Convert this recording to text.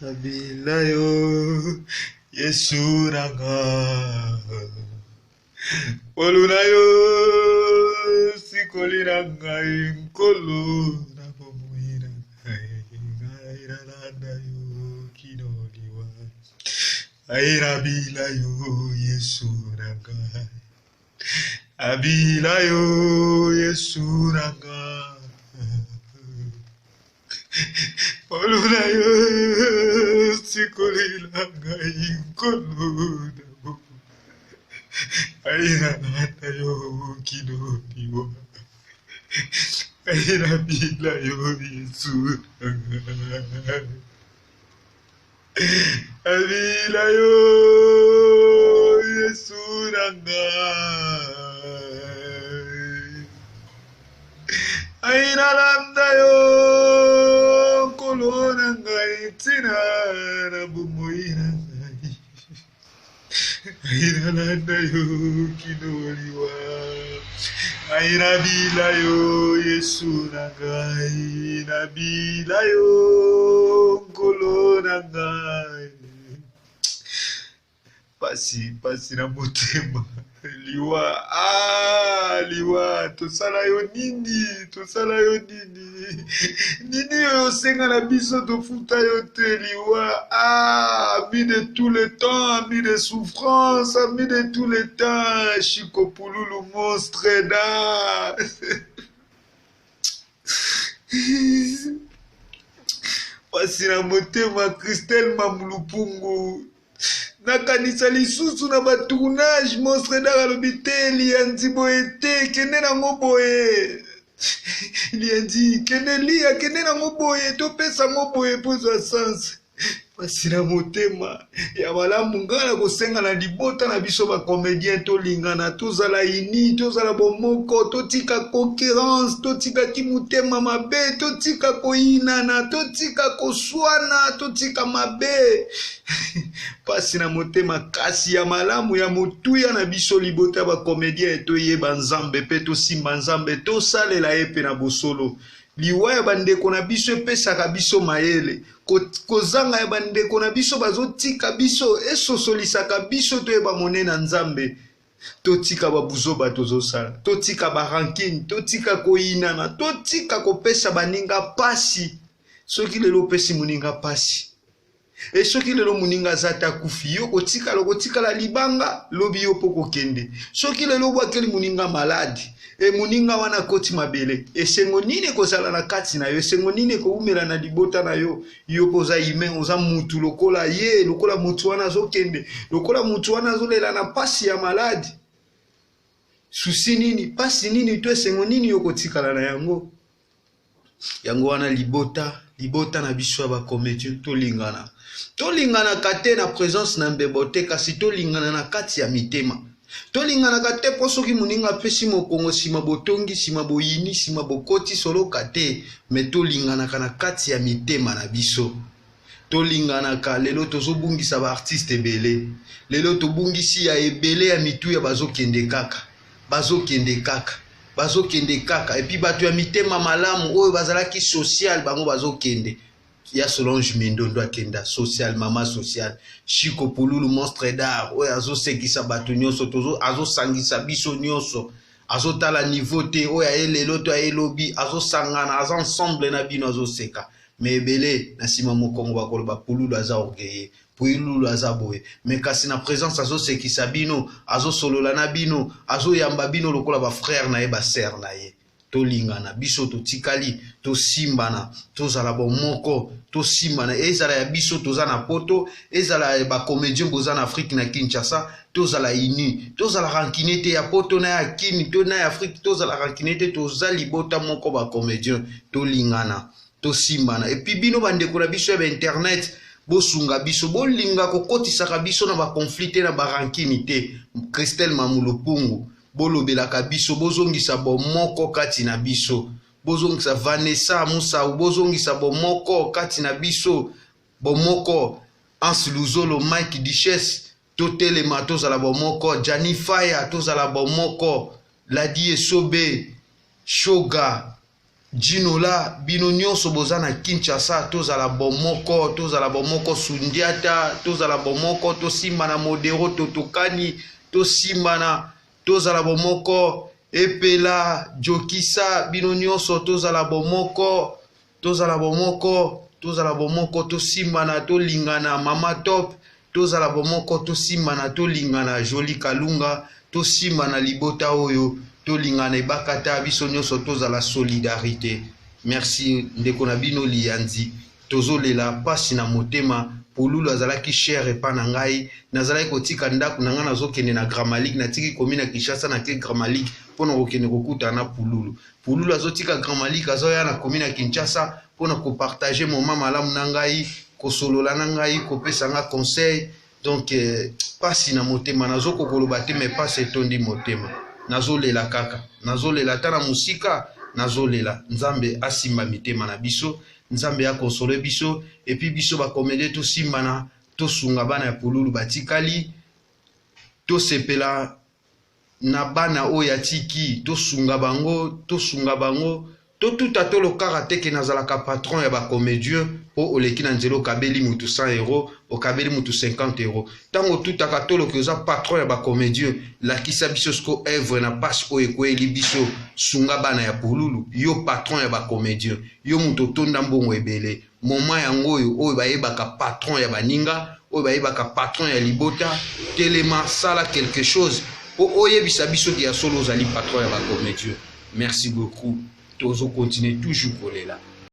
Nabila yo Yesu na nga Ngolu na yo sikoli na ngai Nkolo na bomoi na ngai Ngai nalanda yo kino liwa Ngai nabila yo Yesu na ngai Nabila yo Yesu na ngai Ngolu na yo sikolela ngai nkolo na ngai nalanda yo kino liwa ngai nabila yo Yesu na ngai nabila yo Yesu na ngai Ngai nalanda yo nkolo na ngai ntina na bomoi na ngai ngai nalanda yo kino liwa ngai nabila yo yesu na ngai nabila yo nkolo na ngai Pasi pasi na motema liwa ah liwa tosala yo nini tosala yo nini nini oyo osenga na biso tofuta yo te liwa ah ami de tout le temps ami de souffrance ami de tout le temps Chico Pululu monstre da pasi na motema Christelle Mamulupungu Nakanisa lisusu na ba tournage monstre d'art alobi te liyanzi boye te kende nango boye liyanzi kende liya kende nango boye topesa yango boye mpo ezwa sens pasi na motema ya malamu ngai na kosenga na libota na biso bacomédien tolingana tozala uni tozala bomoko totika concurrence totika kimotema mabe totika koyinana totika koswana totika mabe Pasi na motema kasi ya malamu ya motuya na biso libota ba comedien toyeba Nzambe pe tosimba Nzambe tosalela ye pe na bosolo. Liwa ya bandeko na biso epesaka biso mayele. Kozanga ya bandeko na biso bazotika biso esosolisaka biso toyeba monene na Nzambe. Totika ba buzoba tozosala, totika ba rancune, totika koyinana, totika kopesa baninga pasi. Soki lelo opesi moninga pasi, E soki lelo moninga aza te akufi, yo okotikala, okotikala libanga, lobi yo mpo okokende. Soki lelo obwakeli moninga maladi, e moninga wana akoti mabele, esengo nini ekozala na kati na yo? Esengo nini ekoumela na libota na yo? Yo mpo oza humain, oza mutu lokola ye, lokola mutu wana azokende, lokola mutu wana azolela na mpasi ya maladi. Susi nini, mpasi nini to esengo nini yo okotikala na yango? Yango wana libota, libota na biso ya ba comedien tolingana. Tolinganaka te na presence na mbebo te, kasi tolingana na kati ya mitema. Tolinganaka te mpo soki moninga apesi mokongo nsima botongi, nsima boyini, nsima bokoti soloka te, me tolinganaka na kati ya mitema na biso. Tolinganaka lelo tozobungisa ba artiste ebele. Lelo tobungisi ya ebele ya mituya bazokende kaka. Bazokende kaka. Bazokende kaka. Et puis bato ya mitema malamu oyo bazalaki social bango bazokende. Ya Solange Mindondo akenda social, mama social. Chico Pululu monstre d'art oyo azosekisa bato nyonso, tozo azosangisa biso nyonso. Azotala niveau te oyo aye lelo to aye lobi, azosangana, aza ensemble na bino azoseka. Mais ebele na sima mokongo bakoloba pululu aza orgueilleux, pululu aza boye. Mais kasi na presence azosekisa bino, azosolola na bino, azoyamba bino lokola ba frères na ye, ba sœurs na ye. Tolingana biso totikali, tosimbana, tozala bomoko, tosimbana. Ezala ya biso toza na poto, ezala ya ba comediens boza na Afrique na Kinshasa, tozala unis, tozala rancunier te ya poto na ya Kin to na ya Afrique, tozala rancunier te, toza libota moko ba comediens, tolingana. Tosimbana. Et puis bino ba ndeko na biso ya ba internet bosunga biso, bolinga kokotisaka biso na ba conflit te na ba rancune te. Christelle Mamulupungu, bolobelaka biso, bozongisa bomoko kati na biso. Bozongisa Vanessa Musau, bozongisa bomoko kati na biso. Bomoko Hans Luzolo, Mike Duchesse, totelema tozala bomoko. Gianni Faya, tozala bomoko. Ladi Esobe, Shoga, Djinola, bino nyonso boza na Kinshasa, tozala bomoko, tozala bomoko Sundiata, tozala bomoko, tosimbana Modero, Totokani, tosimbana, tozala bomoko Epela, Djokisa, bino nyonso tozala bomoko, tozala bomoko, tozala bomoko, tosimbana, tolingana, Mama Top, tozala bomoko, tosimbana, tolingana, Jolie Kalunga, tosimbana libota oyo, tolingana ebakata, biso nyonso tozala solidarite. Merci ndeko na bino Liyanzi, tozolela pasi na motema. Pululu azalaki cher epa na ngai, nazalaki kotika ndako na ngai nazokende na Gramalik, natiki komi na Kinshasa nake Gramalik mpo na kokende kokutana na Pululu. Pululu azotika Gramalik azoya na komi na Kinshasa mpo na kopartage moment malamu na ngai, kosolola na ngai, kopesa nga conseil. Donc pasi na motema, nazokoka koloba te, mais pasi etondi motema, nazolela kaka, nazolela ata na mosika, nazolela. Nzambe asimba mitema na biso, Nzambe akonsole biso, epuis biso bakomedie tosimbana, tosunga bana ya Pululu batikali, tosepela na bana oyo atiki, tosunga bango, tosunga bango, totuta tolo kaka te ke nazalaka patron ya bacomédien, mpo oleki na nzela okabeli mutu 100 euro, okabeli mutu 50 euro. Ntango otutaka tolo ke oza patron ya bacomédien, lakisa biso siko œuvre na pasi oyo ekweyeli biso, sunga bana ya Pululu. Yo patron ya bacomédien, yo moto otonda mbongo ebele, moment yango oyo oyo bayebaka patron ya baninga, oyo bayebaka patron ya libota, telema, sala quelque chose po oyebisa biso ke ya solo ozali patron ya bacomédien. Merci beaucoup, tozo continuer toujours kolela.